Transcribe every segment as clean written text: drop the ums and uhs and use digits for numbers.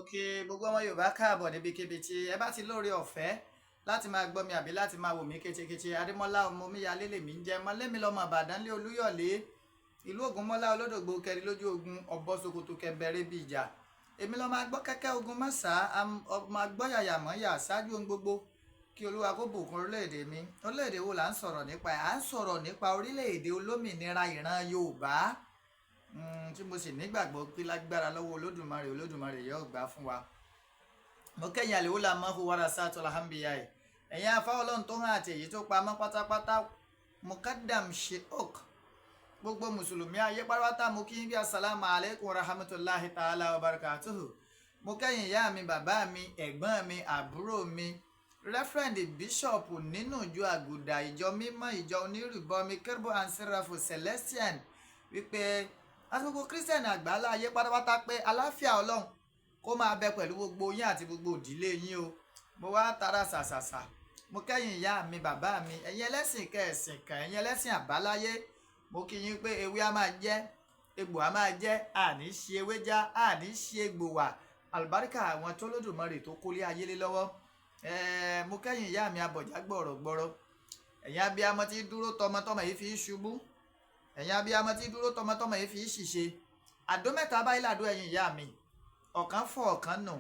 Kí gbogbo ọmọ Yorùbá káàbọ̀ níbikíbi tí ẹ bá ti lóore ọ̀fẹ́ láti máa gbọ́ mi àbí láti máa wò mí kétékété. Adémọ́lá ọmọ omíyalé lèmi ń jẹ́, mọ́lẹ́mi lọ́mọ Ìbàdàn lé Olúyọ̀lé, ìlú Ògúnmọ́lá, olódògbò kẹrin lójú ogun, ọ̀bọ ṣòkòtò kẹbẹ̀rẹ̀ bí ìjà. Èmi lọ́ máa gbọ́ kẹ́kẹ́ ogun mọ́sá, ọmọ agbọ́yàyà mọ́yà. Ṣáájú ohun gbogbo, kí Olúwa kó bùkún orílẹ̀-èdè mi. Orílẹ̀-èdè wo là ń sọ̀rọ̀ nípa ẹ̀? À ń sọ̀rọ̀ nípa orílẹ̀-èdè olómìnira ìran Yorùbá, tí mo sì nígbàgbọ́ pé lágbára lọ́wọ́ Olódùmarè, Olódùmarè yóò gbà fún wa. Mo kẹ́yìn àlèwò mọ́hu wàrà sátọ̀ alhambiya ẹ̀, ẹ̀yin afá Ọlọ́run tó hàn àti èyí tó pamọ́ pátápátá, mukadam sheok, gbogbo mùsùlùmí ayé pátápátá, mo kí n bí asalaamu alaykum rahmatulahi ta'ala wa barakatuhu. Mo kẹ́yìn ìyá mi, bàbá mi, ẹ̀gbọ́n mi, àbúrò mi, reverend bishop nínú ìjọ Àgùdà, ìjọ mímọ́, ìjọ onírìbọmi, Kérúbù and Seraphim Celestian, wípé àti gbogbo Christian àgbáńlá ayé pátápátá pé aláfíà Ọlọ́run kó máa bẹ pẹ̀lú gbogbo yín àti gbogbo ìdílé yín o. Mo wá tara ṣàṣàṣà, mo kẹ́yìn ìyá mi, bàbá mi, ẹ̀yin ẹlẹ́sìn kẹ̀sìn kan, ẹ̀yin ẹlẹ́sìn àbáláyé, mo kí yín pé ewé á máa jẹ́, egbò á máa jẹ́, àní ṣe ewé já, àní ṣe egbò wà, àlùbáríkà àwọn tó Lódùmarè tó kólé ayé lé lọ́wọ́. Mo kẹ́yìn ìyá mi abọ̀já gbọ̀rọ̀gbọ̀rọ̀, ẹ̀yin abiyamọ tí dúró tọmọtọmọ yìí fi ṣubú, ẹ̀yin abiyamọ tí dúró tọmọtọmọ yìí fi ṣìṣe. Àdó mẹ́ta báyìí làdó ẹ̀yin ìyá mi, ọ̀kan fọ́, ọ̀kan nù,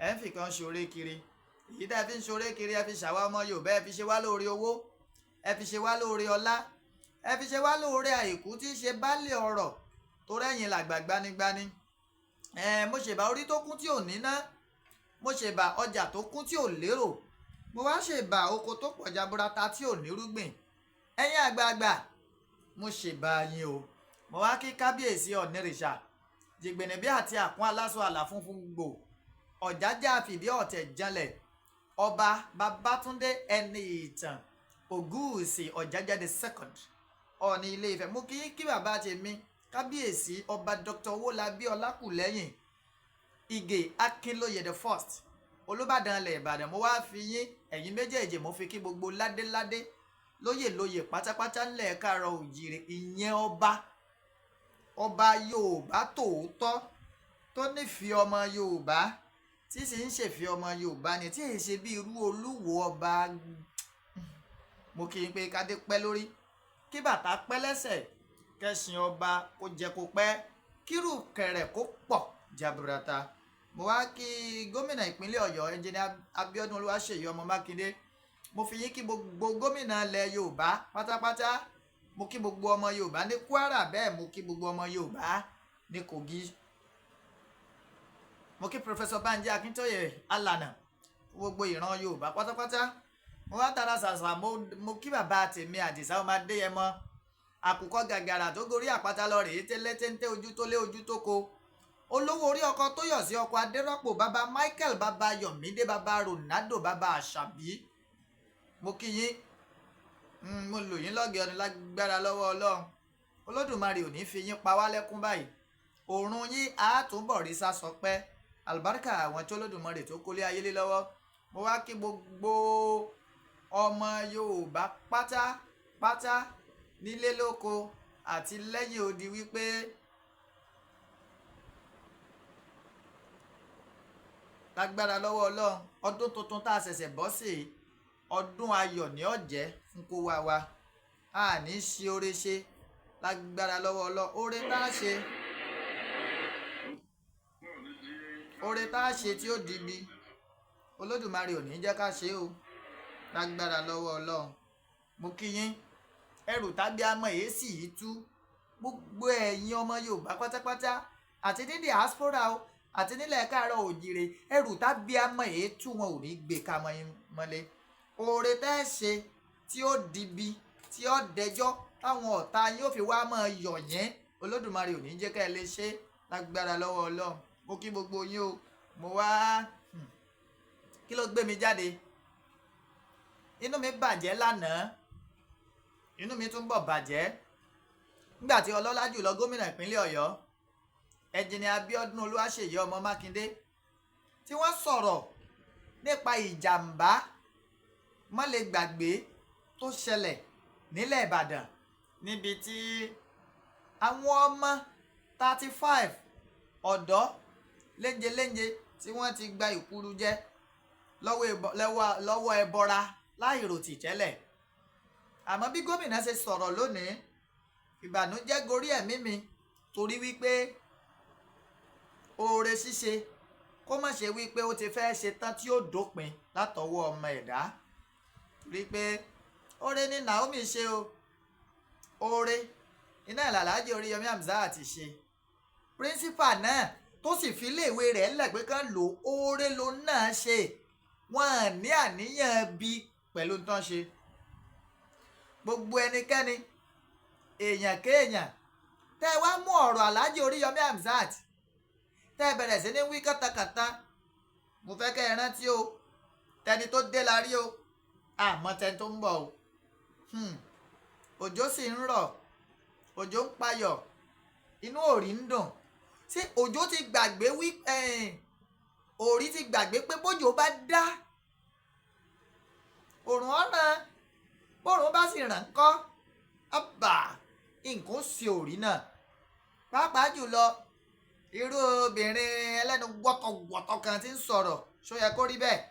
ẹ̀ ń fi kan ṣoore kiri. Èyí tẹ́ ẹ fi ń ṣoore kiri, ẹ fi ṣàwa ọmọ Yorùbá, ẹ fi ṣe wá lóore owó, ẹ fi ṣe wá lóore ọlá, ẹ fi ṣe wá lóore àìkú tí í ṣe baálé ọrọ̀, tó rẹ́yìn làgbà gbanigbani. Ẹ mo ṣèbà orí tó kún tí ò níná, mo ṣèbà ọjà tó kún tí ò lérò, mo wá ṣèbà oko tó pọ̀ jaburata tí ò nírúgbìn. Ẹ̀yin àgbààgbà, mo ṣèbà yín o. Mo wá kí kábíyèsí Ọ̀nìrìṣà jìgbìnìbí àti àkún aláṣọ àlà funfun gbò, ọ̀jájá fìdí ọ̀tẹ̀ janlẹ̀, Ọba Babátúndé Ẹni Ìtàn Ògúùsì Ọ̀jájá the Second, Ọọ̀ni Ilé Ifẹ̀. Mo kí kí bàbá tèmi, kábíyèsí Ọba Dr. Owólabí Ọlákùlẹ́yìn Ìgè Akínlóye the First, Olúbàdàn ilẹ̀ Ìbàdàn. Mo wá fi yín, ẹ̀yin méjèèjì, mo fi kí gbogbo ládéládé, lóyè lóyè pátápátá ńlẹ̀ káàárọ̀ òjìrè. Ìyẹn ọba Yorùbá tòótọ́ tó nífẹ̀ẹ́ ọmọ Yorùbá, tí sì ń ṣèfẹ́ ọmọ Yorùbá ni, tí èyí ṣe bí irú Olúwo ọba. Mo kí n pé kádé pẹ́ lórí, kí bàtà pẹ́ lẹ́sẹ̀, kẹ́sìn ọba kó jẹ kó pẹ́, kírù kẹrẹ̀ kó pọ̀ jaburata. Mo wá kí gómìnà ìpínlẹ̀ Ọ̀yọ́, Ẹnjìnìà Abíọ́dún Olúwaṣèyí ọmọ Mákindé. Mo fi yín kí gbogbo gómìnà ilẹ̀ Yorùbá pátápátá. Mo kí gbogbo ọmọ Yorùbá ní Kwara, bẹ́ẹ̀ mo kí gbogbo ọmọ Yorùbá ní Kogi. Mo kí Professor Banji Akíntóyè, alànà gbogbo ìran Yorùbá pátápátá. Mo wá tara ṣàṣà, mo kí bàbá tèmi, Àdìsá ọmọ Adéyẹmọ, àkùkọ gàgàrà tó gorí àpáta lọ rèé tẹ́lẹ̀ téńté, ojú tó lé, ojú tó ko, olówó orí ọkọ tó yọ̀ sí, ọkọ Adérọ́pò, bàbá Michael, bàbá Yọ̀mídé, bàbá Ronaldo, bàbá Àṣàbí. Mo kí yín, mo lò yín lọ́gẹ̀ẹ́ ọdún. Lágbára lọ́wọ́ Ọlọ́run, Olódùmarè ò ní fi yín pa wá lẹ́kún báyìí. Òòrùn yín á túbọ̀ rí sásọ pẹ́, àlùbáríkà àwọn tí Olódùmarè tó kólé ayé lé lọ́wọ́. Mo wá kí gbogbo ọmọ Yorùbá pátápátá nílé lóko àti lẹ́yìn odi wípé lágbára lọ́wọ́ Ọlọ́run, ọdún tuntun tá a ṣẹ̀ṣẹ̀ bọ́ sí, ọdún ayọ̀ ní ọ̀jẹ́ fún kó wá wa. A ní ṣe oore ṣe lágbára lọ́wọ́ Ọlọ́run. Oore tá a ṣe, oore tá a ṣe tí ó dibi, Olódùmarè ò ní jẹ́ ká ṣe o, lágbára lọ́wọ́ Ọlọ́run. Mo kí yín, ẹrù tàbí amọ̀ èsì yìí tú. Gbogbo ẹ̀yin ọmọ Yorùbá pátápátá, àti ní diaspora o, àti nílẹ̀ káàárọ̀ òjìrè, ẹrù tàbí amọ̀ èétú wọn ò ní gbé ká mọ́ yín mọ́lé. Oore tẹ́ ẹ ṣe tí ó dibi, tí ó dẹjọ́, táwọn ọ̀tá yín ó fi wá máa yọ̀ yín, Olódùmarè ò ní jẹ́ ká ẹ lè ṣe, lágbára lọ́wọ́ Ọlọ́run. Mo kí gbogbo yín o. Mo wá, kí ló gbé mi jáde? Inú mi bàjẹ́ lánàá, inú mi tún bọ̀ bàjẹ́ nígbà tí ọlọ́lá jùlọ gómìnà ìpínlẹ̀ Ọ̀yọ́, Ẹnjìnìà Abíọ́dún Olúwaṣèyí ọmọ Mákindé, tí wọ́n sọ̀rọ̀ nípa ìjàmbá mọ́lẹ̀gbàgbé tó ṣẹlẹ̀ nílẹ̀ Ìbàdàn, níbi tí àwọn ọmọ 35 ọ̀dọ́ léńjeléńje tí wọ́n ti gba ìkúrú jẹ lọ́wọ́ ẹbọra láìròtì tẹ́lẹ̀. Àmọ́ bí gómìnà ṣe sọ̀rọ̀ lónìí, ìbànújẹ́ gorí ẹ̀mí mi, torí wípé oore ṣíṣe kó má ṣe wípé ó ti fẹ́ ṣe tán tí ó dópin látọwọ́ ọmọ ẹ̀dá. Torí pé oore ni Naomi ṣe o, oore iná Alhaji Oríyọmí Hamzat ṣe. Píríncípà náà tó sì fi iléèwé rẹ̀ lẹ̀ pé kán lò, oore ló náà ṣe. Wọ́n ní àníyàn bí pẹ̀lú tán ṣe. Gbogbo ẹnikẹ́ni, èèyàn kéèyàn tẹ́ wá mú ọ̀rọ̀ Alhaji Oríyọmí Hamzat tẹ́ bẹ̀rẹ̀ sí ní wí kàtàkàtà, mo fẹ́ kẹ́ ẹ rántí o, tẹni tó dé la rí o, àmọ́ tẹni tó ń bọ̀ o. Òjò sì ń rọ̀, òjò ń payọ̀, inú òrì ń dùn. Ṣé òjò ti gbàgbé wí? Òrì ti gbàgbé pé bójò bá dá, òrùn ọ̀ràn, bórùn bá sì ràn kọ́, àbà nǹkan ó ṣe òrì náà. Pàápàá jùlọ irú obìnrin ẹlẹ́nu gbọ́tọ̀gbọ́tọ̀ kan tí ń sọ̀rọ̀, ṣó yẹ kó rí bẹ́ẹ̀?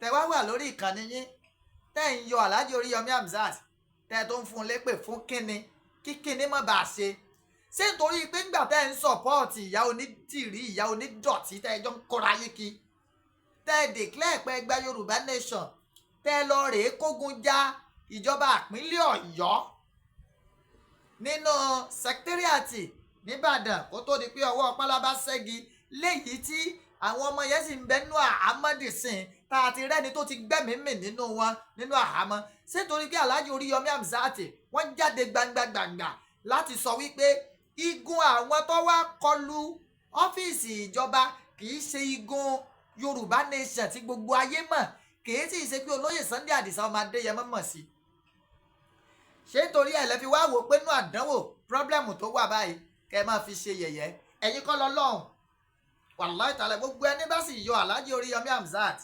Tẹ wá wà lórí ìkànnì yín, tẹ́ ń yọ Alhaji Oríyọmí Hamzat, tẹ́ tó ń fún un lépè fún kínni, kí kínní má bàa ṣe. Ṣé nítorí pé ńgbà tẹ́ ń sọ̀pọ́ọ̀tì ìyá onítìrí, ìyá onídọ̀tí, tẹ́ ẹ jọ ń kóra yín kí, tẹ́ ẹ declare pé ẹgbẹ́ Yorùbá Nation, tẹ́ ẹ lọ rèé kógun já ìjọba ìpínlẹ̀ Ọ̀yọ́ nínú sẹkítẹ́rìàtì nìbàdàn kó tó di pé ọwọ́ pálábá ṣẹ́gi, léyìí tí àwọn ọmọ yẹn sì ń bẹ nínú àhámọ́ dìsìn, tá a ti rẹ́ni tó ti gbẹ́mìí mì nínú wọn nínú àhámọ́. Ṣé nítorí pé Alhaji Oríyọmí Hamzat wọ́n jáde gbangba gbangba láti sọ wípé igun àwọn tó wá kọlu ọ́fíìsì ìjọba kì í ṣe igun Yorùbá Nation tí gbogbo ayé mọ̀, kì í sì ṣe pé olóyè Sunday Adisa ọmọ Adéyẹmọ mọ̀ sí. Ṣé nítorí ẹ̀ lẹ́ fi wá wò pé nínú àdánwò problem tó wà báyìí kẹ́ ẹ máa fi ṣe yẹ̀yẹ́? Ẹ̀yin kọ́ lọ lọ́hùn. Wàláhì tàlẹ̀, gbogbo ẹni bá sì yọ Alhaji Oríyọmí Hamzat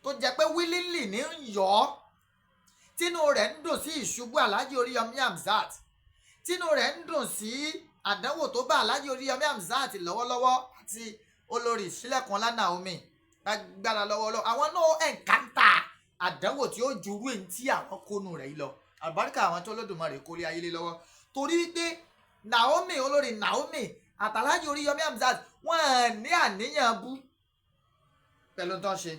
tó jẹ́ pé willingly ní ń yọ ọ́, tínú rẹ̀ ń dùn sí ìṣubú Alhaji Oríyọmí Hamzat, tínú rẹ̀ ń dùn sí àdánwò tó bá Alhaji Oríyọmí Hamzat lọ́wọ́lọ́wọ́ àti olórí Sílẹ̀kùnọlá Naomi agbára lọ́wọ́lọ́wọ́, àwọn náà ẹ̀ǹkántà àdánwò tí ó jurú èyí tí àwọn kónú rẹ̀ yìí lọ. Àbáríkà àwọn tó Olódùmarè kólé ayé lé lọ́wọ́, torí wípé Naomi, olórí Naomi àtàlájì Oríyọmí Hamzat wọ́n ní àníyàn bú pẹ̀lú tó ń ṣe.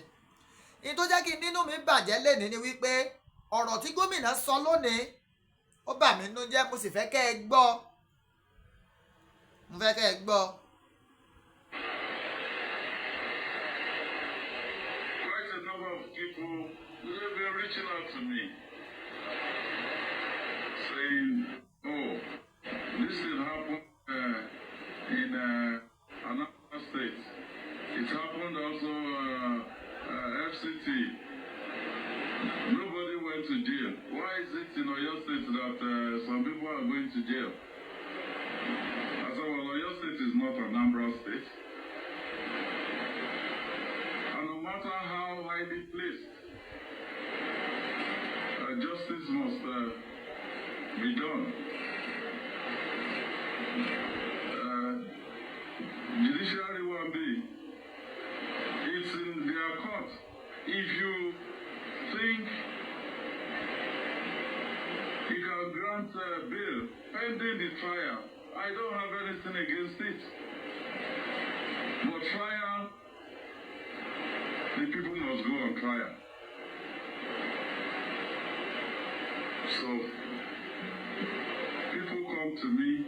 Ní tó jẹ́ kí nínú mi bàjẹ́ lénìí ni wípé ọ̀rọ̀ tí gómìnà sọ lónìí ó bà mí nínú jẹ́, mo sì fẹ́ kẹ́ ẹ gbọ́, mo fẹ́ kẹ́ ẹ gbọ́. Quite a number of people, they've been reaching out to me saying, oh, this thing happened in another state. It happened also FCT. Nobody went to jail. Why is it in Oyo State that some people are going to jail? I said, well, Oyo State is not Anambra State. And no matter how highly placed, justice must be done. Judiciary 1B, it's in their court. If you think you can grant bail pending the trial, I don't have anything against it. But trial, the people must go on trial. So, people come to me,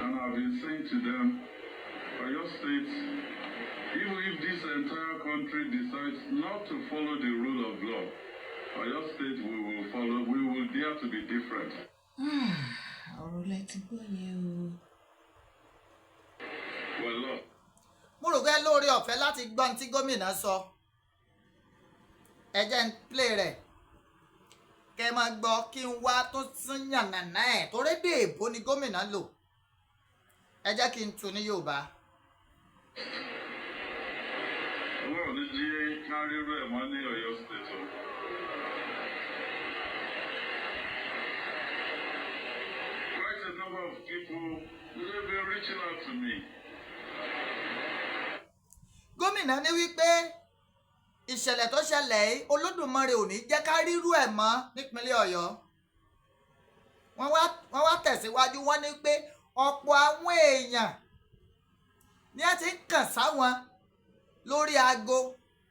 and I've been saying to them, Oyo State, even if this entire country decides not to follow the rule of law, Oyo State, we will follow, we will dare to be different. Ọ̀rọ̀ lẹ ti gbọ́ yẹn o. We're lost. Mo rò pé lóore ọ̀fẹ́ láti gbọ́ ohun tí gómìnà sọ. Ẹ jẹ́ ń play rẹ̀ kẹ́ ẹ máa gbọ́, kí n wá tó tún yànnàná ẹ̀, torí èdè èbó ni gómìnà lò. Ẹ jẹ́ kí n tu ní Yorùbá. Ọlọ́run ní jẹ́ ká rírú ẹ̀ mọ́ ní Ọ̀yọ́ State o. Quite a number of people, they've been reaching out to me Gómìnà ní wípé ìṣẹ̀lẹ̀ tó ṣẹlẹ̀ yìí, Olódùmarè ò ní jẹ́ ká rírú ẹ̀ mọ́ nípínlẹ̀ Ọ̀yọ́. Wọ́n wá tẹ̀síwájú, wọ́n ní pé ọ̀pọ̀ àwọn èèyàn ní ẹ ti ń kàn sáwọn lórí aago,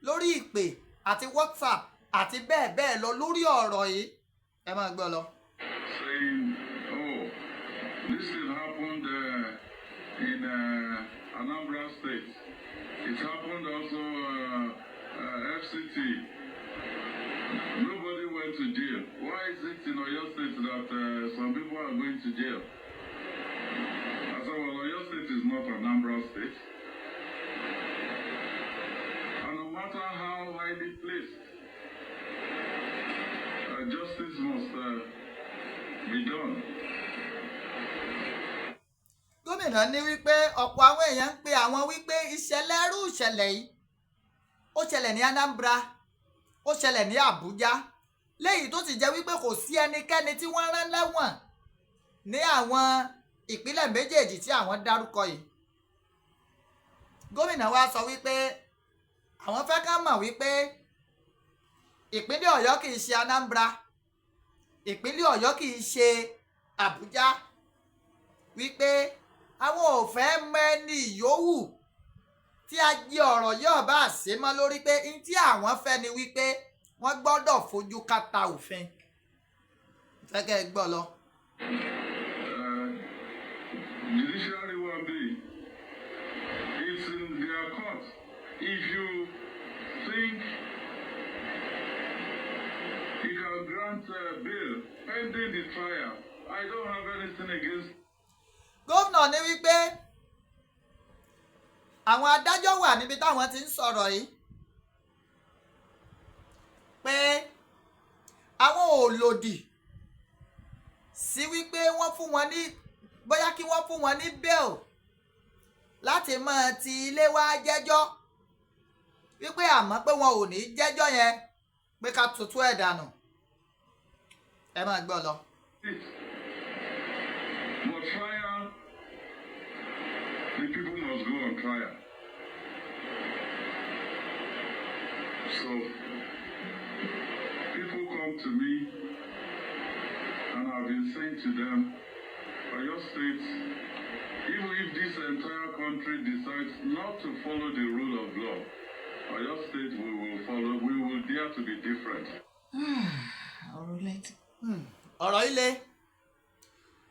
lórí ìpè àti WhatsApp àti bẹ́ẹ̀ bẹ́ẹ̀ lọ lórí ọ̀rọ̀ yìí. Ẹ máa gbọ́ lọ. Saying, "Oh, this thing happened in Anambra State. It happened also FCT. Nobody went to jail. Why is it in Oyo State that some people are going to jail?" I said, "Well, Oyo State is not Anambra State. And no matter how highly placed, justice must be done." Gómìnà ní wípé ọ̀pọ̀ àwọn èèyàn ń pe àwọn wípé ìṣẹ̀lẹ̀ irú ìṣẹ̀lẹ̀ yìí, ó ṣẹlẹ̀ ní Anambra, ó ṣẹlẹ̀ ní Àbújá, léyìí tó sì jẹ́ wípé kò sí ẹnikẹ́ni tí wọ́n rán lẹ́wọ̀n ní àwọn ìpínlẹ̀ méjèèjì tí àwọn dárúkọ yìí. Gómìnà wa sọ wípé àwọn fẹ́ ká mọ̀ wípé ìpínlẹ̀ Ọ̀yọ́ kì í ṣe Anambra, ìpínlẹ̀ Ọ̀yọ́ kì í ṣe Àbújá, wípé àwọn ò fẹ́ mọ ẹni yòówù tí a jí ọ̀rọ̀ yóò bá ṣe mọ́ lórí, pé n tí àwọn fẹ́ ni wípé wọ́n gbọ́dọ̀ fojú kàtà òfin. Fẹ́ kẹ́ ẹ gbọ́ lọ. Judiciary 1B, it's in their court. If you think you can grant bail pending the trial, I don't have anything against Gómìnà ní wípé àwọn adájọ́ wà níbi táwọn ti ń sọ̀rọ̀ yìí, pé àwọn ò lòdì sí wípé wọ́n fún wọn ní, bóyá kí wọ́n fún wọn ní bail láti máa ti ilé wá jẹ́jọ́, wípé àmọ́ pé wọn ò ní jẹ́jọ́ yẹn, pé ká tutù ẹ̀ dànù. Ẹ máa gbọ́ lọ. it. But trial, the people must go on trial. So, people come to me, and I've been saying to them, "Oyo State, even if this entire country decides not to follow the rule of law, Oyo State, we will follow, we will dare to be different." Ọ̀rọ̀ lẹ́tí. Ọ̀rọ̀ ilé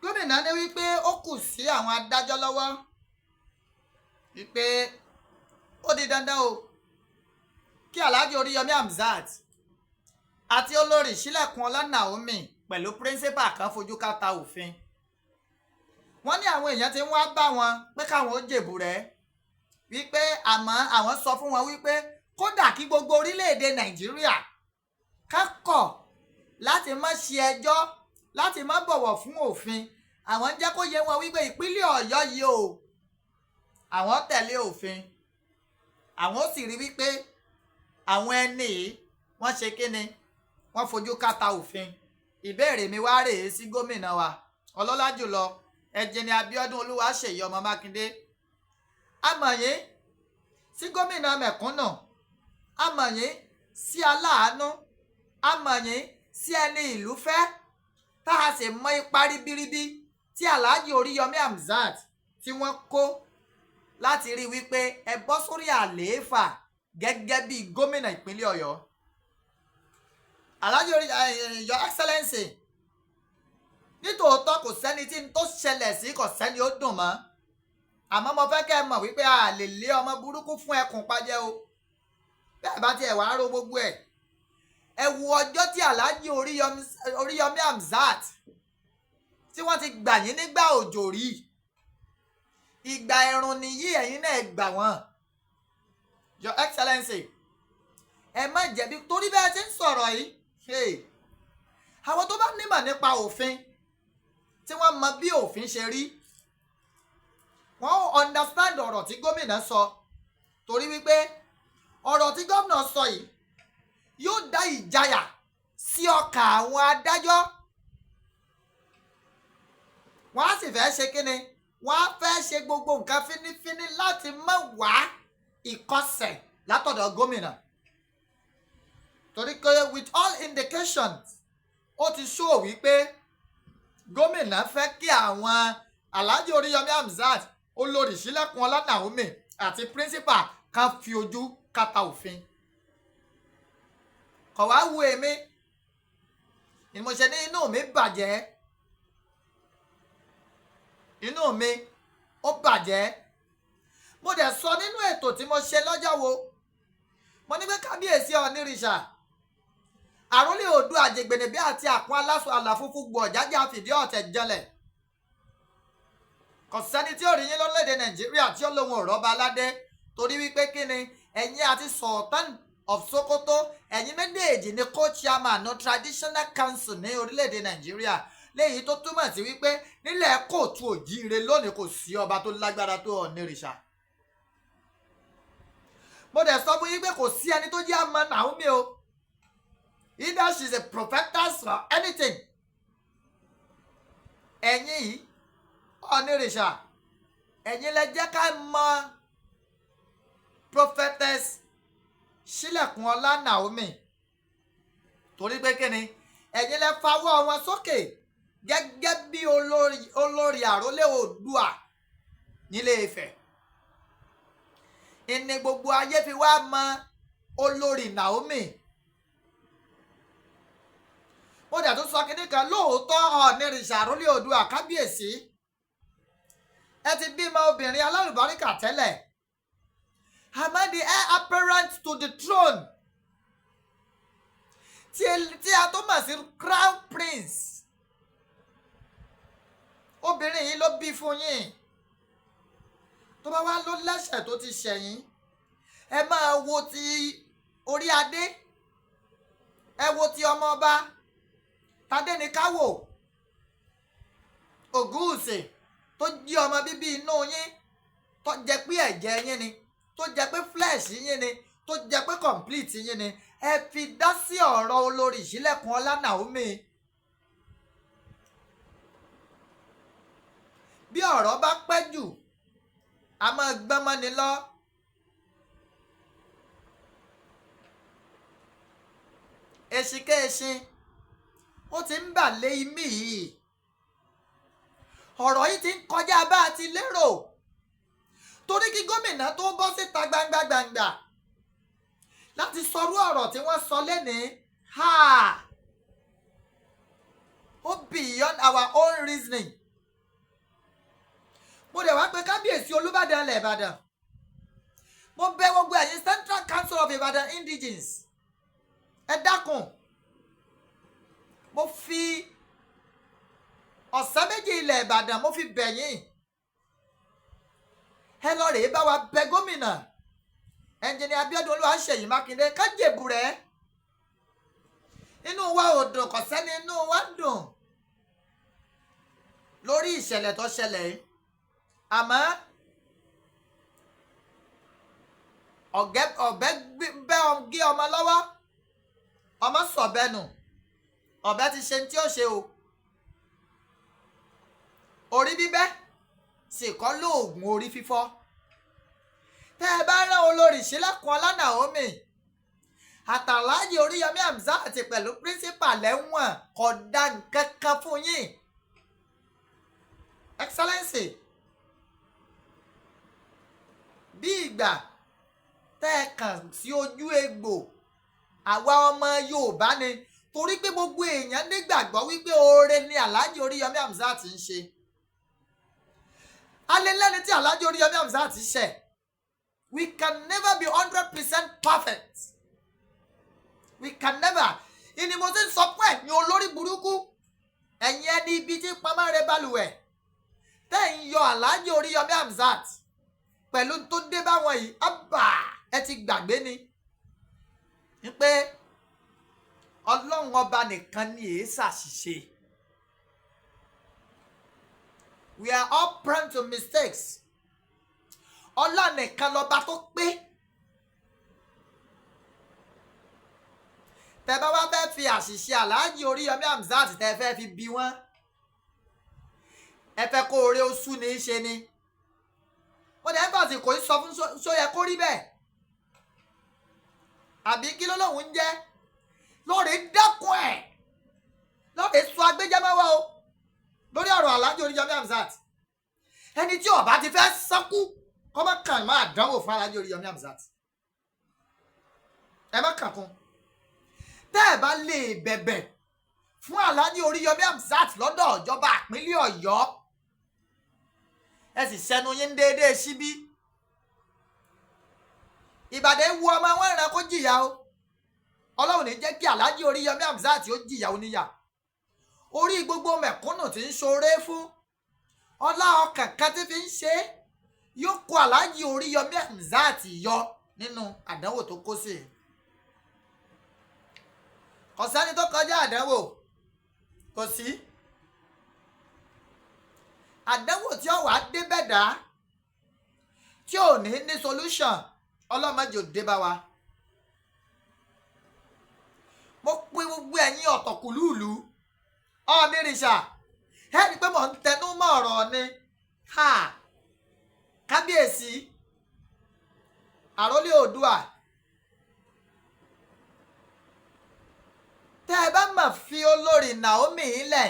gómìnà ní wípé ó kù sí àwọn adájọ́ lọ́wọ́, wípé ó di dandan o kí Alhaji Oríyọmí Hamzat àti olórí Sílẹ̀kùnọlá Naomi pẹ̀lú principal kan fojú káta òfin. Wọ́n ní àwọn èèyàn ti ń wá bá wọn pé káwọn ó jèbù rẹ̀, wípé àmọ́ àwọn sọ fún wọn wípé kódà kí gbogbo orílẹ̀-èdè Nàìjíríà ká kọ̀ láti má ṣe ẹjọ́, láti má bọ̀wọ̀ fún òfin, àwọn ń jẹ́ kó yé wọn wípé ìpínlẹ̀ Ọ̀yọ́ yìí o, àwọn tẹ̀lé òfin, àwọn ó sì rí wípé àwọn ẹni yìí, wọ́n ṣe kíni, wọ́n fojú káta òfin. Ìbéèrè mi wá rèé sí gómìnà wa ọlọ́lá jùlọ, Ẹnjìnì Abíọ́dún Olúwaṣèyí ọmọ Mákindé. Amọ̀yín sí gómìnà mẹ̀kúnnù, amọ̀yín sí aláàánú, amọ̀yín sí ẹni ìlú fẹ́, tá a sì mọ ipa ribiribi tí Alhaji Oríyọmí Hamzat tí wọ́n kó láti rí wípé ẹ bọ́ sórí àlééfà gẹ́gẹ́ bí gómìnà ìpínlẹ̀ Ọ̀yọ́. Alhaji orí, Your Excellency, nítòótọ́ kò sẹ́ni tí n tó ṣẹlẹ̀ sí, kò sẹ́ni ó dùn mọ́, àmọ́ mo fẹ́ kẹ́ ẹ mọ̀ wípé a lè lé ọmọ burúkú fún ẹkùn pajẹ́ o. Bẹ́ẹ̀ bá tiẹ̀ wàá ro gbogbo ẹ̀, ẹ wo ọjọ́ tí Alhaji Oríyọmí Hamzat tí wọ́n ti gbà yín nígbà òjò rí, ìgbà ẹ̀rùn nìyí, ẹ̀yin náà gbà wọ́n. Your Excellency, ẹ má jẹ̀bi, torí bẹ́ẹ̀ ti ń sọ̀rọ̀ yìí, hey, àwọn tó bá nímọ̀ nípa òfin, tí wọ́n mọ bí òfin ṣe rí, wọ́n ó understand ọ̀rọ̀ tí gómìnà sọ, torí wípé ọ̀rọ̀ tí gómìnà sọ yìí yóò dá ìjayà sí ọkàn àwọn adájọ́. Wọ́n á sì fẹ́ ṣe kíni, wọ́n á fẹ́ ṣe gbogbo nǹkan fínífíní láti má wá ìkọsẹ̀. Látọ̀dọ̀ gómìnà, torí pé with all indications, ó ti show wípé gómìnà fẹ́ kí àwọn Alhaji Oríyọmí Hamzat, olórí Sílẹ̀kùnọlá Naomi àti principal kan fi ojú kàtà òfin. Kọ̀ wá wu èmi ni mo ṣe ní inú mi bàjẹ́, inú mi ó bàjẹ́. Mo dẹ̀ sọ nínú ètò tí mo ṣe lọ́jọ́ wo, mo ní pé kábíyèsí Ọ̀nìrìṣà, àrólé Oòduà, àjẹgbẹ̀nẹ̀bí àti àkún aláṣọ àlàfúnfún gbọ̀ jájá fìdí ọ̀tẹ̀ janlẹ̀, kò sẹ́ni tí ò rí yín lórílẹ̀‐èdè Nàìjíríà tí ó lóun ò rọ́ba aládé, torí wípé kí ni, ẹ̀yin àti Sultan of Sokoto, ẹ̀yin méjèèjì ni co-chairman no traditional council ní orílẹ̀‐èdè Nàìjíríà, léyìí tó túmọ̀ sí wípé nílẹ̀ kóòtù òjíire lónìí, kò sí ọba tó lágbára tó Ọ̀nìrìṣà. Mo dẹ̀ sọ fún yín pé kò sí ẹni tó jẹ́ àmọ́ Naomi o, either she is a prophetess or anything. Ẹ̀yin yìí, Ọ̀nìrìṣà, ẹ̀yin lẹ jẹ́ ká mọ Prophetess Sílẹ̀kùnọlá Naomi, torí pé kí ni, ẹ̀yin lẹ fawọ́ wọn sókè gẹ́gẹ́ bí olórí àrólé Oòduà nílé Ifẹ̀, ìní gbogbo ayé fi wá mọ olórí Naomi. Mo dẹ̀ tún sọ kínní kan lóòótọ́. Ọ̀nìrìṣà, àrólé Oòduà, kábíyèsí, ẹ ti bímọ obìnrin alálùbáríkà tẹ́lẹ̀, àmọ́ the heir apparent to the throne tí a tó mọ̀ sí crown prince, obìnrin yìí ló bí fún yín. Tó bá wá ló lẹ́sẹ̀ tó ti ṣẹ̀yìn, ẹ máa wo ti orí adé, ẹ wo ti ọmọ ọba Tadéníkáwò Ògúnwùsì tó jí ọmọ bíbí inú yín, tó jẹ́ pé ẹ̀jẹ̀ yín ni, tó jẹ́ pé flesh yín ni, tó jẹ́ pé complete yín ni. Ẹ fi dá sí ọ̀rọ̀ olórí Ìṣílẹ̀kùnọlá Naomi. Bí ọ̀rọ̀ bá pẹ́ jù, a máa gbọ́n mọ́ni lọ. Eṣinkéṣin ó ti ń bà lé imí yìí. Ọ̀rọ̀ yìí ti ń kọjá bá a ti lérò, torí kí gómìnà tó bọ́ síta gbangba gbangba láti sọrú ọ̀rọ̀ tí wọ́n sọ lénìí, ha, ó beyond our own reasoning. Mo dẹ̀ wá pé kábíyèsí Olúbàdàn ilẹ̀ Ìbàdàn, mo bẹ̀ gbogbo ẹ̀yin Central Council of Ibadan Indigenes, ẹ dákun, mo fi ọ̀sán méjì ilẹ̀ Ìbàdàn mo fi bẹ̀ yín, ẹ lọ rèé bá wa bẹ̀ gómìnà Ẹnjìnì Abíọ́dún Olúwaṣèyí Mákindé kájèbù rẹ̀. Inú wa ò dùn, kò sẹ́ni inú wa dùn lórí ìṣẹ̀lẹ̀ tó ṣẹlẹ̀ yìí, àmọ́ ọ̀bẹ bẹ́ gé ọmọ lọ́wọ́, ọmọ sọ̀bẹ nù, ọ̀bẹ ti ṣe tí ó ṣe o. Orí bíbẹ́ sì kọ́ lóògùn orí fífọ́. Tẹ́ ẹ bá rán olórí Sílẹ̀kùnọlá Naomi àtàlájì Oríyọmí Hamzat pẹ̀lú principal lẹ́wọ̀n, kò dá nǹkan kan fún yín. Excellency, bí ìgbà tẹ́ ẹ kàn sí ojú egbò àwa ọmọ Yorùbá ni, torí pé gbogbo èèyàn nígbàgbọ́ wípé oore ni Alhaji Oríyọmí Hamzat ń ṣe. Alẹ́ lẹ́ni tí Alhaji Oríyọmí Hamzat ṣẹ̀. We can never be 100% perfect, we can never. Ìní mo ti ń sọ pé ẹ̀yin olórí burúkú, ẹ̀yin ẹni ibi tí pamọ́ rẹ balùwẹ̀ tẹ́ ń yọ Alhaji Oríyọmí Hamzat pẹ̀lú tó dé báwọn yìí, ábà, ẹ ti gbàgbé ni pé Ọlọ́run ọba nìkan ni èé ṣàṣìṣe. We are all prone to mistakes. Ọlọ́run nìkan lọ́ba tó pé. Tẹ́ bá wá fẹ́ fi àṣìṣe Alhaji Oríyọmí Hamzat tẹ́ fẹ́ fi bí wọ́n, ẹ fẹ́ kó oore oṣù ní í ṣe ni. Mo dẹ̀ ń bọ̀ sí kò í sọ fún sóyẹ kó rí bẹ́ẹ̀. Àbí kí ló lóun ń jẹ́ lóòrè? Dákun ẹ̀ lóòrè sọ agbẹjẹmọ́wọ́ o lórí ọ̀rọ̀ Alhaji Oríyọmí Hamzat. Ẹni tí ó bá ti fẹ́ sọ́kú kọ́ má kàn máa dánwò fún Alhaji Oríyọmí Hamzat. Ẹ má kàn kún. Tẹ́ ẹ bá lè bẹ̀bẹ̀ fún Alhaji Oríyọmí Hamzat lọ́dọ̀ ìjọba ìpínlẹ̀ Ọ̀yọ́, ẹ sì sẹnu yín déédéé síbí. Ìbàdàn wu ọmọ wọn ìran kó jìyà o. Ọlọ́run ní jẹ́ kí Alhaji Oríyọmí Hamzat ó jìyà oníyà. Orí gbogbo mẹ̀kúnnù tí ń ṣoore fún ọlá ọkàn kan tí fi ń ṣe é yóò kó Alhaji Oríyọmí Hamzat yọ nínú àdánwò tó kó sí i. Kò sẹ́ni tó kọjá àdánwò, kò sí àdánwò tí ó wàá débẹ̀ dá tí ò ní ní solution. Ọlọ́mọdé ò dé bá wa. Mo pe gbogbo ẹ̀yin ọ̀tọ̀kùlúùlú ọ̀nìrìṣà, ẹ rí i pé mò ń tẹnu mọ́ ọ̀rọ̀ ni. Ha, kábíyèsí àrólé Oòduà, tẹ́ ẹ bá mà fi olórí Naomi lẹ̀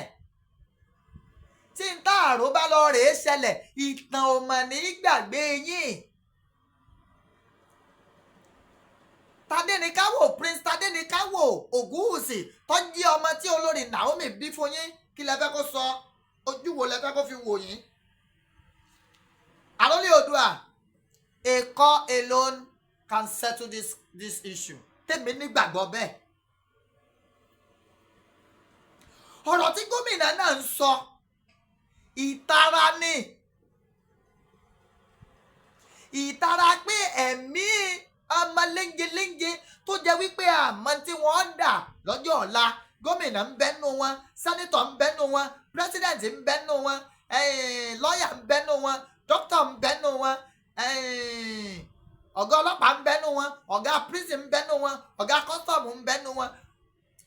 tí n tá àrò bá lọ rèé ṣẹlẹ̀, ìtàn ò mọ̀ ní gbàgbé yín. Tadéníkáwò, Prince Tadéníkáwò Ògúnwùsì tó jí ọmọ tí olórí Naomi bí fún yín, kí lẹ fẹ́ kó sọ? Ojú wo lẹ fẹ́ kó fi wò yín? Àrólé Oòduà, a call alone can settle this issue. Tèmi nígbàgbọ́ bẹ́ẹ̀. Ọ̀rọ̀ tí gómìnà náà ń sọ, ìtara ni, ìtara pé ẹ̀mí ọmọ léńjeléńje tó jẹ́ wípé àmọ́ tí wọ́n dà lọ́jọ́ ọ̀la. Gómìnà ń bẹ́nu wọn, senator ń bẹ́nu wọn, president ń bẹ́nu wọn, lọ́ọ̀yà ń bẹ́nu wọn, dókítà ń bẹ́nu wọn, ọ̀gá ọlọ́pàá ń bẹ́nu wọn, ọ̀gá prison ń bẹ́nu wọn, ọ̀gá custom ń bẹ́nu wọn.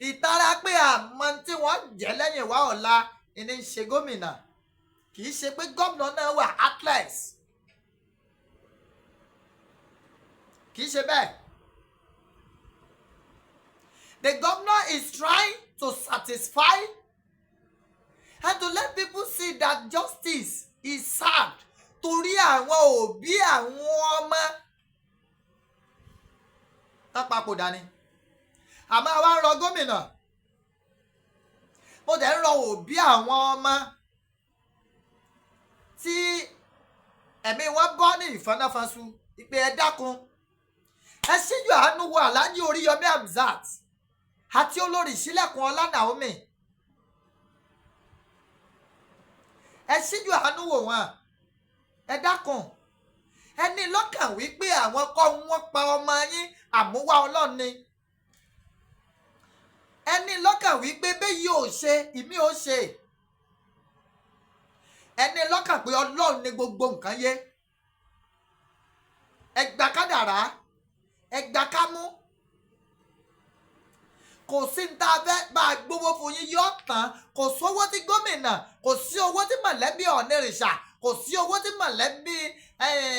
Ìtara pé àmọ́ tí wọ́n jẹ́ lẹ́yìn wá ọ̀la ní í ṣe gómìnà. Kì í ṣe pé gómìnà náà wà heartless, kì í ṣe bẹ́ẹ̀. The governor is trying to satisfy and to let people see that justice is served, torí àwọn òbí àwọn ọmọ tápapòdà ni. Àmọ́ àwa ń rọ gómìnà, mo dẹ̀ ń rọ òbí àwọn ọmọ tí ẹ̀mí wọn bọ́ ní ìfọ́náfọ́nsu ìpè, ẹ dákun, ẹ ṣíjú àánú wo Alhaji Oríyọmí Hamzat àti olórí Sílẹ̀kùn Ọlá Naomi. Ẹ ṣíjú àánú wò wọ́n, ẹ dákun. Ẹ ní lọ́kàn wípé àwọn kọ́ wọ́n pa ọmọ yín, àmúwá Ọlọ́run ni. Ẹ ní lọ́kàn wípé bẹ́ẹ̀ yóò ṣe ìmí ò ṣe. Ẹ ní lọ́kàn pé Ọlọ́run ní gbogbo nǹkan yé. Ẹ gbà kádàrá, ẹ gbà kámú. Kò sí ní tá a fẹ́ bá a gbowó fún yín yóò tán. Kò sówó tí gómìnà, kò sí owó tí mọ̀lẹ́bí Ọ̀nìrìṣà, kò sí owó tí mọ̀lẹ́bí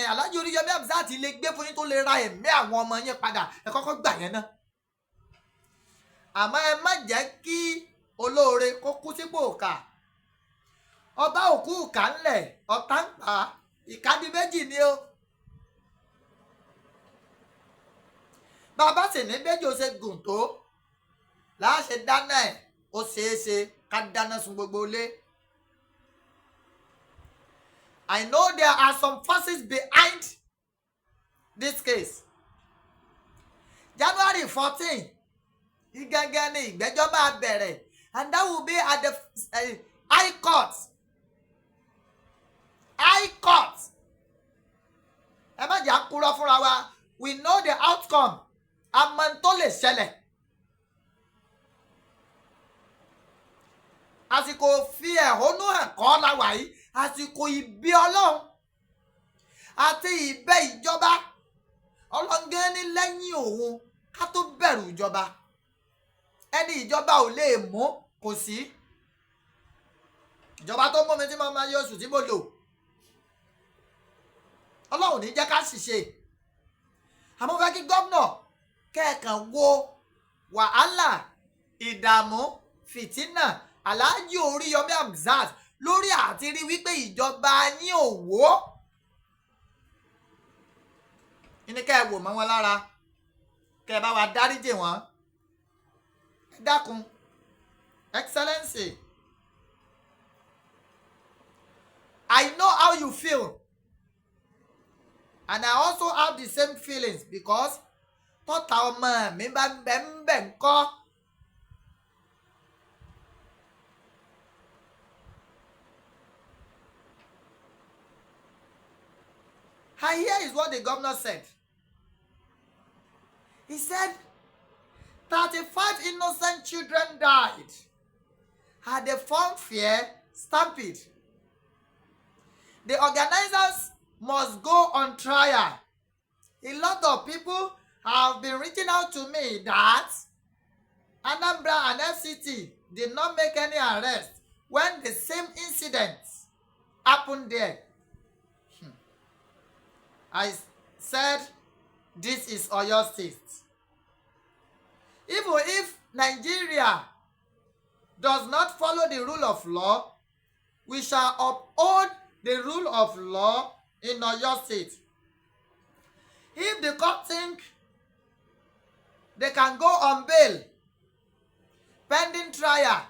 Alhaji Oríyọmí Hamzat lè gbé fún yín tó lè ra ẹ̀mí àwọn ọmọ yín padà. Ẹ kọ́kọ́ gbà yẹn náà. Àmọ́ ẹ má jẹ́ kí olóore kó kú sípò òkà. Ọba òkú ìkà ńlẹ̀ ọ̀tá ń pa ìkádìí méjì ni o. Bàbá sì ní méjì ó ṣe gùn tó láṣẹ dáná ẹ̀, ó ṣeé ṣe ká dáná sun gbogbo ilé. I know there are some forces behind this case. January 14 gangan ni ìgbẹ́jọ́ máa bẹ̀rẹ̀, and that will be at the High Court. High Court. Ẹ má jẹ́ àkúrọ̀ fúnra wa. We know the outcome. Àmọ́ tó lè ṣẹlẹ̀. Àsìkò fi ẹ̀hónú hàn kọ́ la wà yìí, àsìkò ìbí Ọlọ́run àti ìbẹ́ ìjọba. Ọlọ́ngán ní lẹ́yìn òun ká tó bẹ̀rù ìjọba. Ẹni ìjọba ò lè mú kò sí. Ìjọba tó mú mi tí mo máa yọ oṣù tí mo lò, Ọlọ́run ní jẹ́ ká ṣìṣe. Àmọ́ fẹ́ kí gómìnà Kẹ́ẹ̀kan wo wàhálà, ìdààmú, fìtínà Alhaji Oríyọmí Hamzat lórí àti rí wípé ìjọba yín ò wó ní kẹ́ ẹ wò mọ́ wọn lára, kẹ́ ẹ bá wa dáríjì wọ́n. Ẹ dákun, Excellency, I know how you feel and I also have the same feelings, because tọ́ta ọmọ mi bá ń bẹ ń bẹ̀ ń kọ́. And here is what the governor said. He said, 35 innocent children died at the funfair stampede. The organizers must go on trial. A lot of people have been reaching out to me that Anambra and FCT did not make any arrest when the same incident happened there. I said this is Oyo State. Even if Nigeria does not follow the rule of law, we shall uphold the rule of law in Oyo State. If the court think they can go on bail pending trial,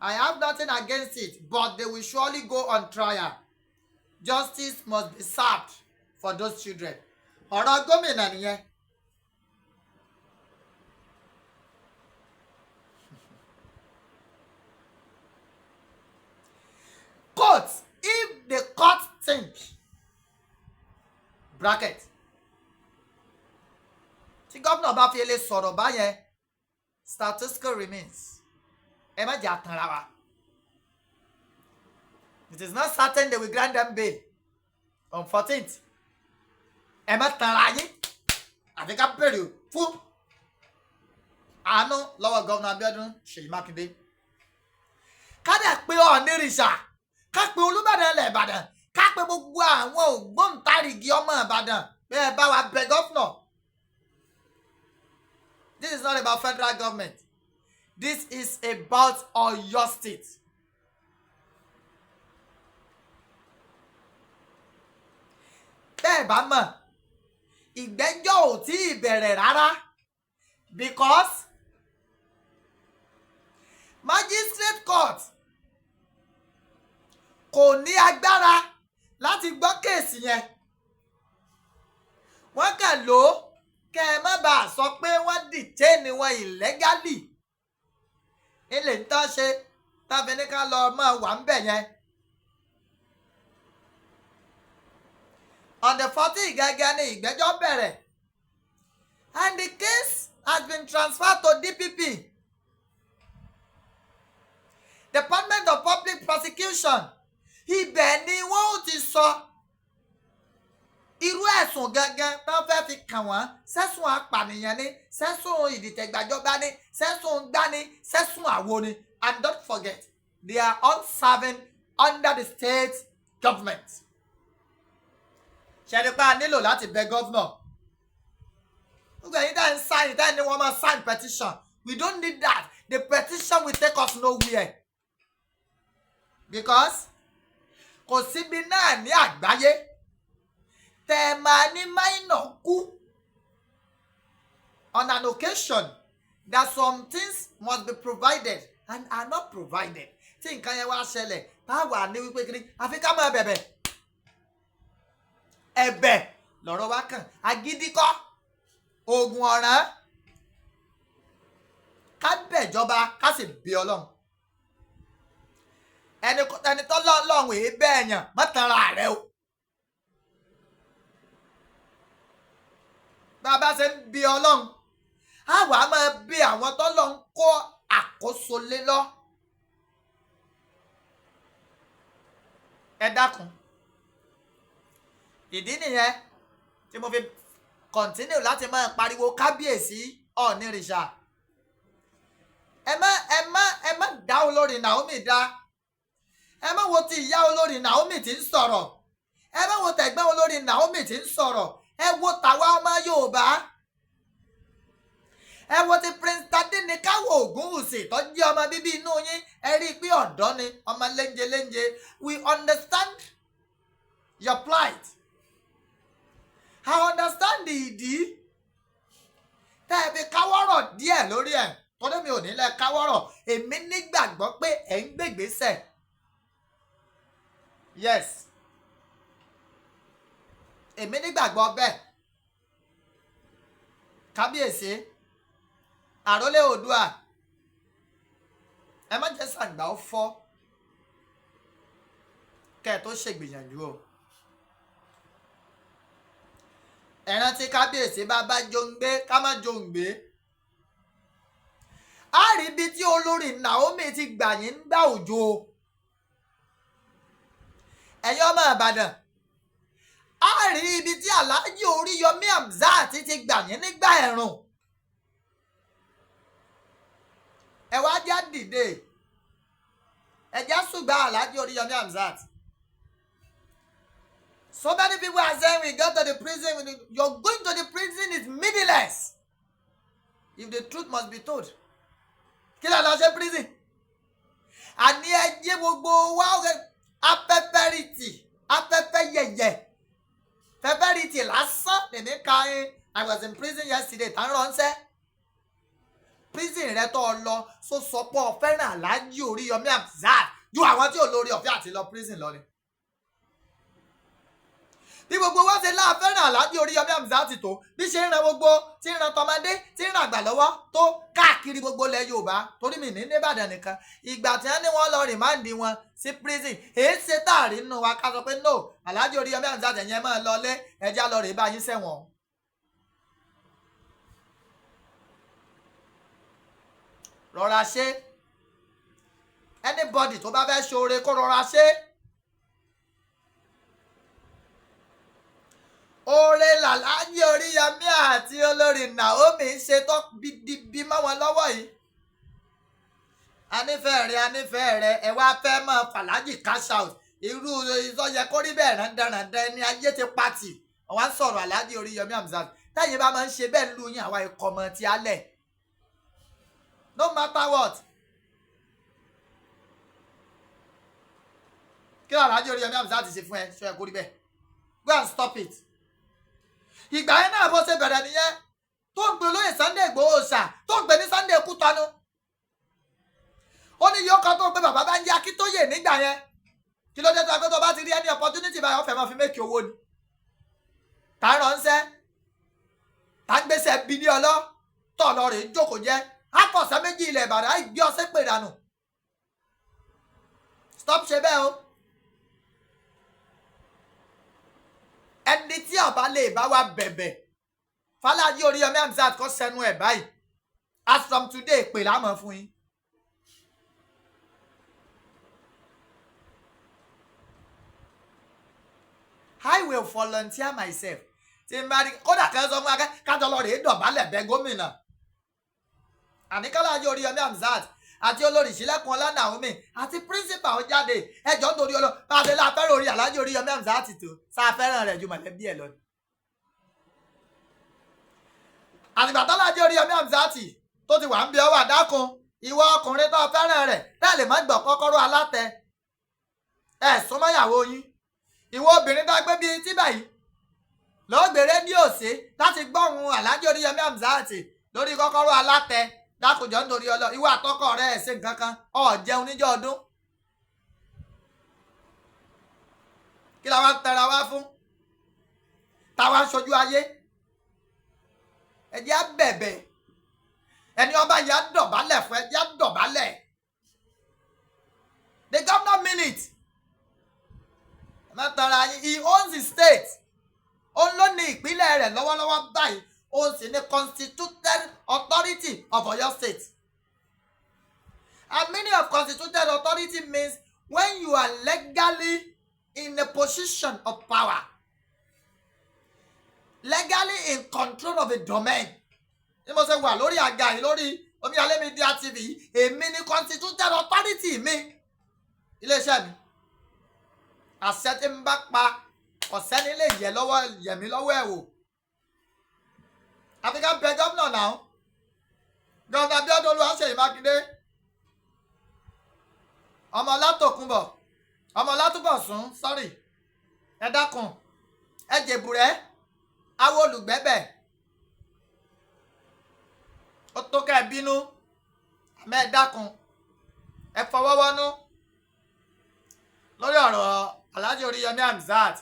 I have nothing against it, but they will surely go on trial. Justice must be served for those children. Ọ̀rọ̀ gómìnà nìyẹn. Court, if the court think, bracket, tí gómìnà bá fi lè sọ̀rọ̀ báyẹn, status quo remains. Ẹ má jẹ́ àtànra wa. It is not certain they will grant them bail on 14th. Ẹ má tanra yín, àfi ká bèrè fún àánú lọ́wọ́ gómìnà Abíọ́dún Ṣèyí Mákindé, ká dẹ̀ pé Ọ̀nìrìṣà, ká pe Olúbàdàn ilẹ̀ Ìbàdàn, ká pe gbogbo àwọn ògbóǹtarìgì ọmọ Ìbàdàn pé ẹ bá wa bẹ governor. This is not about federal government. This is about Oyo State. Bẹ́ẹ̀ bá mọ̀, ìgbẹ́jọ́ ò tí ì bẹ̀rẹ̀ rárá, because magistrate court kò ní agbára láti gbọ́ case yẹn. Wọ́n kàn lò ó kẹ́ ẹ má bàa sọ pé wọ́n detain wọn illegally. Ilé ń tán ṣe tàbí ní ká lọ máa wà ń bẹ̀ yẹn. On the 14 gẹ́gẹ́ ní ìgbẹ́jọ́ bẹ̀rẹ̀, and the case has been transferred to DPP, Department of Public Prosecution. Ibẹ̀ ni wọ́n ó ti sọ irú ẹ̀sùn gangan tó fẹ́ fi kàn wọ́n: sẹ́sùn apànìyàn ni, sẹ́sùn ìdìtẹ̀gbàjọba ni, sẹ́sùn gbani, sẹ́sùn àwo ni. And don't forget, they are all serving under the state government. Ṣẹ́ni a nílò láti bẹ governor. Gbogbo ẹ̀yin tá ń sign, tá ní wọ́n máa sign petition, we don't need that. The petition will take us nowhere, because kò síbi náà ní àgbáyé tẹ ẹ máa ní minor kú on an occasion that some things must be provided and are not provided, tí nǹkan yẹn wá ṣẹlẹ̀, táwa ní wípé kiri àfi ká máa bẹ̀bẹ̀. Ẹ̀bẹ̀ lọ̀rọ̀ wa kàn, agídí kọ́, oògùn ọ̀ràn. Ká bẹ̀jọba, ká sì bí Ọlọ́run. Ẹni tó lọ́lọ́run èé bẹ́ẹ̀ yàn má tanra rẹ o. Bá a bá ṣe ń bí Ọlọ́run, á wàá máa bí àwọn tọ́lọ́run kó àkóso lé lọ. Ẹ dákun, ìdí nìyẹn tí mo fi continue láti máa pariwo kábíyèsí Ọ̀nìrìṣà. Ẹ má dá olórí Naomi dá. Ẹ má wo ti ìyá olórí Naomi tí ń sọ̀rọ̀, ẹ má wo tẹ̀gbọ́n olórí Naomi tí ń sọ̀rọ̀, ẹ wo tàwa ọmọ Yorùbá. Ẹ wo ti Prince Tadéníkàwò Ògúnwùsì tó jẹ́ ọmọ bíbí inú yín. Ẹ rí i pé ọ̀dọ́ ni, ọmọ léńje léńje. We understand your plight. I understand ìdí tẹ́ ẹ fi káwọ́rọ̀ díẹ̀ lórí ẹ̀, torí mi ò ní lẹ́ káwọ́rọ̀. Èmi nígbàgbọ́ pé ẹ̀ ń gbègbèsẹ̀. Yes, èmi nígbàgbọ́ bẹ́ẹ̀. Kábíyèsí, àrólé Oòduà, ẹ má jẹ́ sàgbà ó fọ́ kẹ́ ẹ tó ṣègbìyànjú o. Ẹ rántí kábíyèsí, bá bá jòǹgbé, ká má jòǹgbé. A rí ibi tí olórí Naomi ti gbà yín ń gbà òjò. Ẹ̀yin ọmọ Ìbàdàn, a rí ibi tí Alhaji Oríyọmí Hamzat ti gbà yín nígbà ẹ̀rùn. Ẹ wá já dìde, ẹ já ṣùgbọ́n Alhaji Oríyọmí Hamzat. So many people are saying we go to the prison. You're going to the prison is meaningless, if the truth must be told. Kí ló lọ ṣe prison? Àní ẹ jẹ́ gbogbo wa afẹ́fẹ́rìtì, afẹ́fẹ́ yẹ̀yẹ̀, fẹ́fẹ́rìtì lásán lèmi ka ẹ. I was in prison yesterday. Tá ń ránṣẹ́ prison rẹ tó lọ so sọ pé ọ fẹ́ràn Alhaji Oríyọmí Hamzat ju àwọn tí ò lórí ọ̀fẹ́ àti lọ prison lọ ni. Bí gbogbo wa ṣe láàfẹ́ràn Alhaji Oríyọmí Hamzat tó, bí ṣe ń ran gbogbo, tí ń ran tọmọdé, tí ń ran àgbà lọ́wọ́ tó káàkiri gbogbo ilẹ̀ Yorùbá, torí mi ní nìbàdàn nìkan. Ìgbà tí wọ́n ní wọ́n lọ remand wọn sí prison, èyí ṣe táàrí nínú wa ká sọ pé no, Alhaji Oríyọmí Hamzat, ẹ̀yẹn máa lọ lé, ẹja lọ rèé bá yín sẹ́wọ̀n. Rọra ṣe. Anybody tó bá fẹ́ ṣoore, kó rọra ṣe. Oore làlájì Oríyọmí àti olórí Naomi ṣe tó bí mọ́ wọn lọ́wọ́ yìí. Anífẹ̀ẹ́ rẹ, anífẹ̀ẹ́ rẹ, ẹ wá fẹ́ mọ́ fàlájì cash out. Irú ìsọyẹ kó rí bẹ́ẹ̀ rándanràndan ẹni ayé ti pàtì. Wọ́n á sọ̀rọ̀ Alhaji Oríyọmí Hamzat. Táyìn bá máa ń ṣe bẹ́ẹ̀ lu yín, àwa ikọ̀ ọmọ ti alẹ̀, no matter what. Kí ló Alhaji Oríyọmí Hamzat ṣe fún ẹ? Ṣọ ẹ kó rí bẹ́ẹ̀? Go and stop it. Ìgbà yẹn náà, bó ṣe bẹ̀rẹ̀ nìyẹn, tó ń pe olóyè Sunday Igboho ṣà, tó ń pè ní Sunday Kútọ́nù. Ó ní yóò kan tó ń pe bàbá bá ń yá Akíntóyè nígbà yẹn. Kí ló dé tó agbẹ́tọ̀ bá ti rí any opportunity báyìí, ọ̀fẹ́ máa fi make owó ni? Tá ń ránṣẹ́, tá ń gbèsè bí ní ọlọ́ tọ̀ lọ rè jókòó jẹ́ àpọ̀sẹ́ méjì ilẹ̀ Ìbàdàn, àì gbé ọsẹ́ pè dànù. Stop ṣe bẹ́ẹ̀ o. Ẹni tí ọba lè bá wa bẹ̀bẹ̀ Fálájí Oríyọmí Hamzat kọ́ sẹ́nu ẹ̀ báyìí, as from today, pè lámọ̀ fún yín. I will volunteer myself. Tí n bá rí kódà kan sọ fún wa kájọ lọ rèé dọ̀bálẹ̀ bẹ gómìnà. Àníkàlájí Oríyọmí Hamzat àti olórí Ìṣílẹ̀kùn Ọlá Naomi àti principal ó jáde ẹjọ́ nítorí ọlọ́ bá a ṣe la fẹ́ràn orí Àlájì Oríyọmí Hamzat tó sáà fẹ́ràn rẹ̀ ju mọ̀lẹ́bí ẹ̀ lọ. Àtìgbà tọ́lájí Oríyọmí Hamzat tó ti wà ń bí ọwọ́ àdákun, ìwọ ọkùnrin tó fẹ́ràn rẹ̀ tẹ́ lè má gbọ́ kọ́kọ́rọ́ alátẹ ẹ̀ súnmọ́yàwó yín, ìwọ obìnrin tó gbé bíi tí báyìí lọ́ọ́ gbé rédíò sí láti gbọ́hùn Àlájì Oríyọmí Hamzat lórí kọ́kọ́rọ́ alátẹ, dákùjọ nítorí ọlọ, ìwọ àtọkọ rẹ ẹ̀ ṣe nǹkan kan, ọ̀ jẹun níjọ́ ọdún. Kí la wá ń tẹra wá fún táwa ń ṣojú ayé? Ẹ jẹ́ á bẹ̀bẹ̀. Ẹni ọba yìí á dọ̀bálẹ̀ fún, ẹ jẹ́ á dọ̀bálẹ̀. The governor mean it. Ẹ má tara yín. He owns the state. Òun ló ní ìpínlẹ̀ rẹ̀ lọ́wọ́lọ́wọ́ báyìí. Òun sì ní constituted authority of Oyo State, and meaning of constituted authority means when you are legally in a position of power, legally in control of a domain. Ní mo ṣe wà lórí àga yìí, lórí Omíyalé Media TV yìí, èmi ni constituted authority mi, iléeṣẹ́ mi. Àṣẹ tí ń bá pa, ọ̀sẹ́ni lè yẹ lọ́wọ́ yẹ̀mí lọ́wọ́ ẹ̀ wò. Àfi ká bẹ gómìnà náà. Governor Abíọ́dún Olúwaṣèyí Mákindé, ọmọ Látòkúnbọ̀, ọmọ Látúbọ̀sún, sorry, ẹ dákun, ẹ jèbùrẹ́ awo olùgbẹ́bẹ̀. Ó tó ká ẹ bínú, àmọ́ ẹ dákun, ẹ fọwọ́wọ́nú lórí ọ̀rọ̀ Alhaji Oríyọmí Hamzat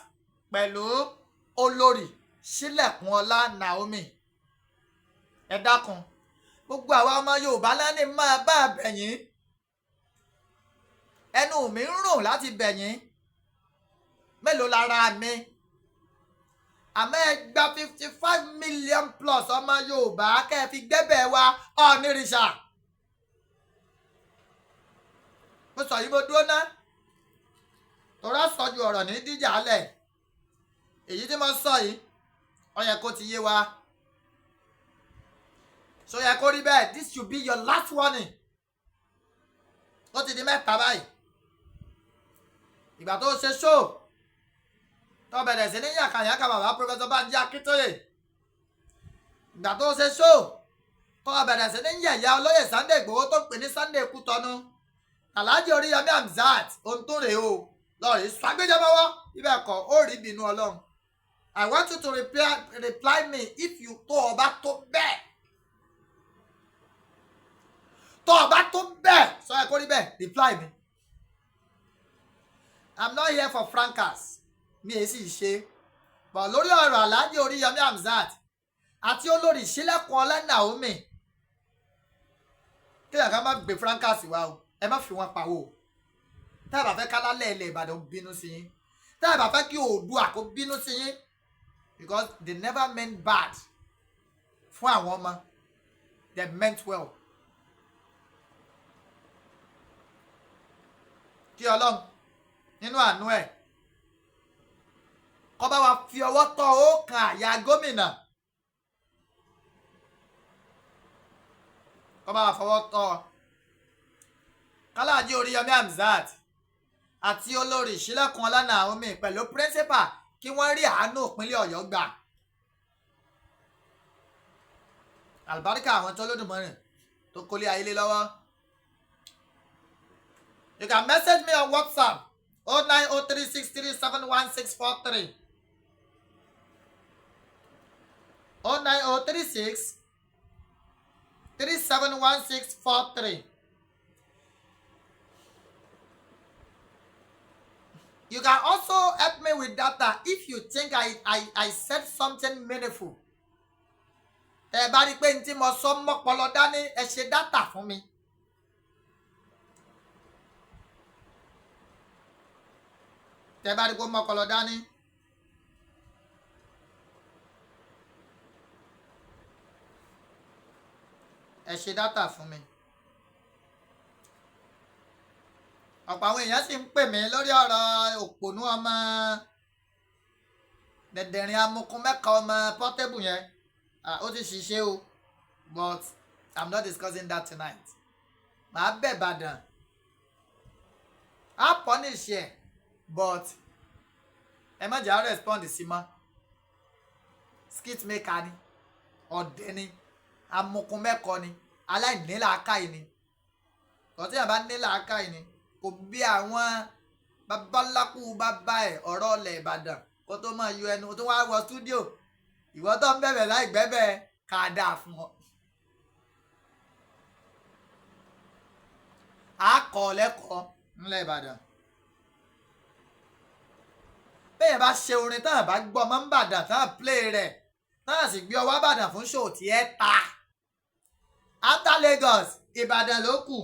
pẹ̀lú olórí Sílẹ̀kùnọlá Naomi. Ẹ dákun, gbogbo àwa ọmọ Yorùbá lẹ́ni máa bá a bẹ̀yìn. Ẹnu mi ń rùn láti bẹ̀yìn, mélòó lára mi? Àmọ́ ẹ gba 55 million plus ọmọ Yorùbá kẹ́ ẹ fi gbẹ́bẹ̀ wa ọ̀nìrìṣà. Mo sọ yìí, mo dúró ná, torá sọ ju ọ̀rọ̀ ní díjà lẹ̀. Èyí tí mo sọ yìí, ó yẹ kó ti yé wa. So yẹ kó rí bẹ́ẹ̀. This should be your last warning. Ó ti di mẹ́ta báyìí. Ìgbà tó ṣe show, tó bẹ̀rẹ̀ sí ní yàkàyàkà bàbá Professor Banji Akíntóyè. Ìgbà tó ṣe show, tó bẹ̀rẹ̀ sí ní yẹ̀yẹ́ olóyè Sunday Ìgbòho, tó pè ní Sunday Kútọ́nù. Alhaji Oríyọmí Hamzat, ohun tó rèé o, lọ́ọ̀rì sọ agbẹjọ́bọ́wọ́ ibẹ̀ kọ́, ó rí ìbínú Ọlọ́run. I want you to reply me if you tó ọba tó bẹ́ẹ̀, tó ọba tó bẹ́ẹ̀ sọ ẹ kó rí bẹ́ẹ̀, reply me. I'm not here for fracas, mi èyí sì ṣe bọ̀ lórí ọ̀rọ̀ Alhaji Oríyọmí Hamzat àti olórí Sílẹ̀kùnọlá Naomi. Kéèyàn ká má gbé fracas wá o, ẹ má fi wọn pawó o. Tá a bá fẹ́ kálálẹ̀ ilẹ̀ Ìbàdàn bínú sí yín, tá a bá fẹ́ kí Oòduà kó bínú sí yín, because they never meant bad fún àwọn ọmọ, they meant well. Kí Ọlọ́run nínú àánú ẹ̀ kó bá wa fi ọwọ́ tọ́ ó kan àyà gómìnà, kó bá wa fọwọ́ tọ́ ọ Kálàájì Oríyọmí Hamzat àti olórí Ìṣílẹ̀kùnọlá Naomi pẹ̀lú principal, kí wọ́n rí àánú ìpínlẹ̀ Ọ̀yọ́ gbà. Àlùbáríkà àwọn tó lódùmarè tó kólé ayé lé lọ́wọ́. You can message me on WhatsApp, 09036371643, 09036371643. You can also help me with data if you think I said something meaningful. Tẹ́ ẹ bá rí i pé ní tí mo sọ mọ́pọlọ dání, ẹ ṣe data fún mi. Tẹ́ ẹ bá rí i pé ó mọ́pọlọ dání. Ẹ ṣe data fún mi. Ọ̀pọ̀ àwọn èèyàn sì ń pè mí lórí ọ̀rọ̀ òpònú ọmọ dẹ̀dẹ̀rìn amukun mẹ́ka, ọmọ Portable yẹn. Ó ti ṣiṣẹ́ o, but I'm not discussing that tonight. Màá bẹ̀ Ìbàdàn, á punish ẹ̀, but ẹ má jẹ́ á respond sí mọ́. Skit maker ni, ọ̀dẹ̀ ni, amukun mẹ́kọ ni, aláìnílàákàyè ni. Kọ́tí yàrá bá nílàákàyè ni, kò bí àwọn babaláku bàbá ẹ̀ ọ̀rọ̀ ọ̀lẹ̀ Ìbàdàn kó tó máa yọ ẹnu tó wá wọ studio. Ìwọ tó ń bẹ̀bẹ̀ láì gbẹ́bẹ̀ ká dáa fún ọ. A kọ́ ọ lẹ́kọ̀ọ́ ńlẹ̀ Ìbàdàn. Bẹ́ẹ̀ bá ṣe orin tán, bá gbọ́ ọmọ ńbàdàn tán, play rẹ̀ tán, sì gbé ọwọ́ Ìbàdàn fún show tí ẹ ta. After Lagos, Ìbàdàn ló kù.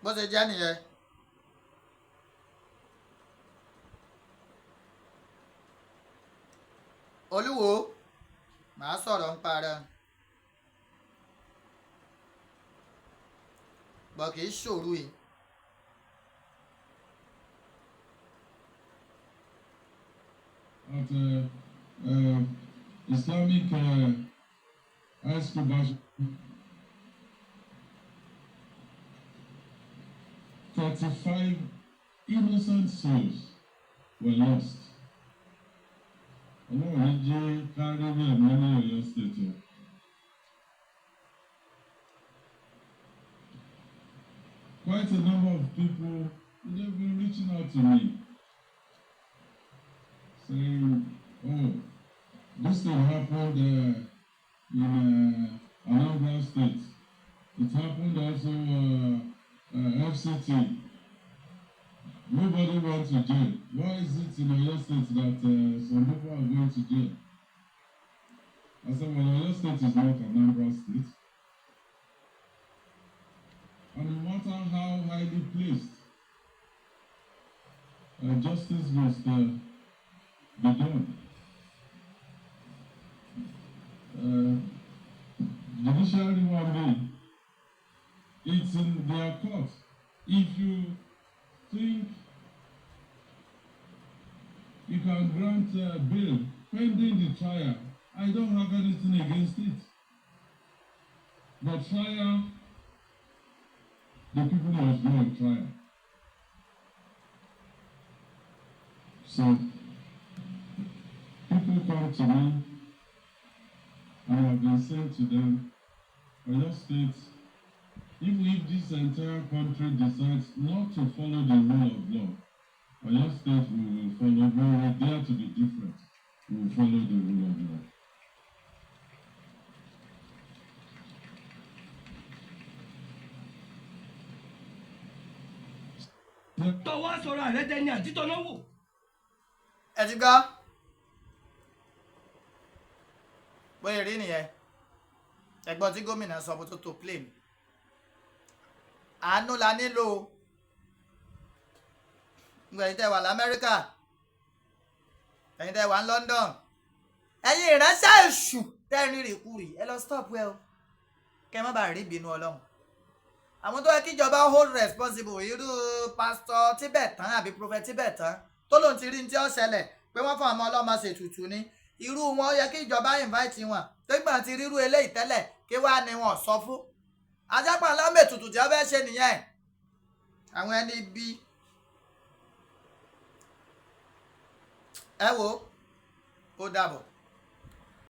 Bó ṣe jẹ́ nìyẹn. Olúwo, màá sọ̀rọ̀ ń para bọ̀, kì í ṣòro yìí. At Islamic High School Bash 35 innocent souls were lost. Ọlọ́run ní jẹ́ ká rí bẹ́ẹ̀ mọ́ ní Ọ̀yọ́ State o. Quite a number of people, they've been reaching out to me saying, "Oh, this thing happened in Anambra State. It happened also FCT. Nobody went to jail. Why is it in Oyo State that some people are going to jail?" I said, "Well, Oyo State is not Anambra State. And no matter how highly placed, justice must be done." Judiciary one day, it's in their court. If you think you can grant bail pending the trial, I don't have anything against it. But trial, the people must go on trial. So people come to me and I've been saying to them, "Oyo State, even if this entire country decides not to follow the rule of law, Oyo State, we will follow, we will dare to be different. We will follow the rule of law." Tọwọ́ sọ̀rọ̀ àrẹ dẹni àtítọ́ náà wò. Ẹ ti gbọ́ bóyá rí nìyẹn. Ẹ̀gbọ́n tí gómìnà sọ bó tó tó plane, àánú la nílò. Ẹ̀yin tẹ́ wà lamẹ́ríkà, ẹ̀yin tẹ́ wà ní London, ẹ̀yin ìránṣẹ́ èṣù tẹ́ ń rírì kúrì, ẹ lọ stop ẹ o, kẹ́ ẹ má bàa rí ìbínú Ọlọ́run. Àwọn tó yẹ kíjọba hold responsible, irú pásítọ̀ Tíbẹ̀tán àbí prophet Tíbẹ̀tán tó lóun ti rí ní tí ó ṣẹlẹ̀ pé wọ́n fún àwọn ọlọ́mọ ṣètùtù ni, irú wọn ó yẹ kí ìjọba invite wọn tó gbọ́n ti rírú eléyìí tẹ́lẹ̀, kí wàá ní wọn sọ fún ajápọ̀ ńlá mètùtù tí wọ́n fẹ́ ṣe nìyẹn. Àwọn ẹni bí ẹ wo, ó dàbọ̀.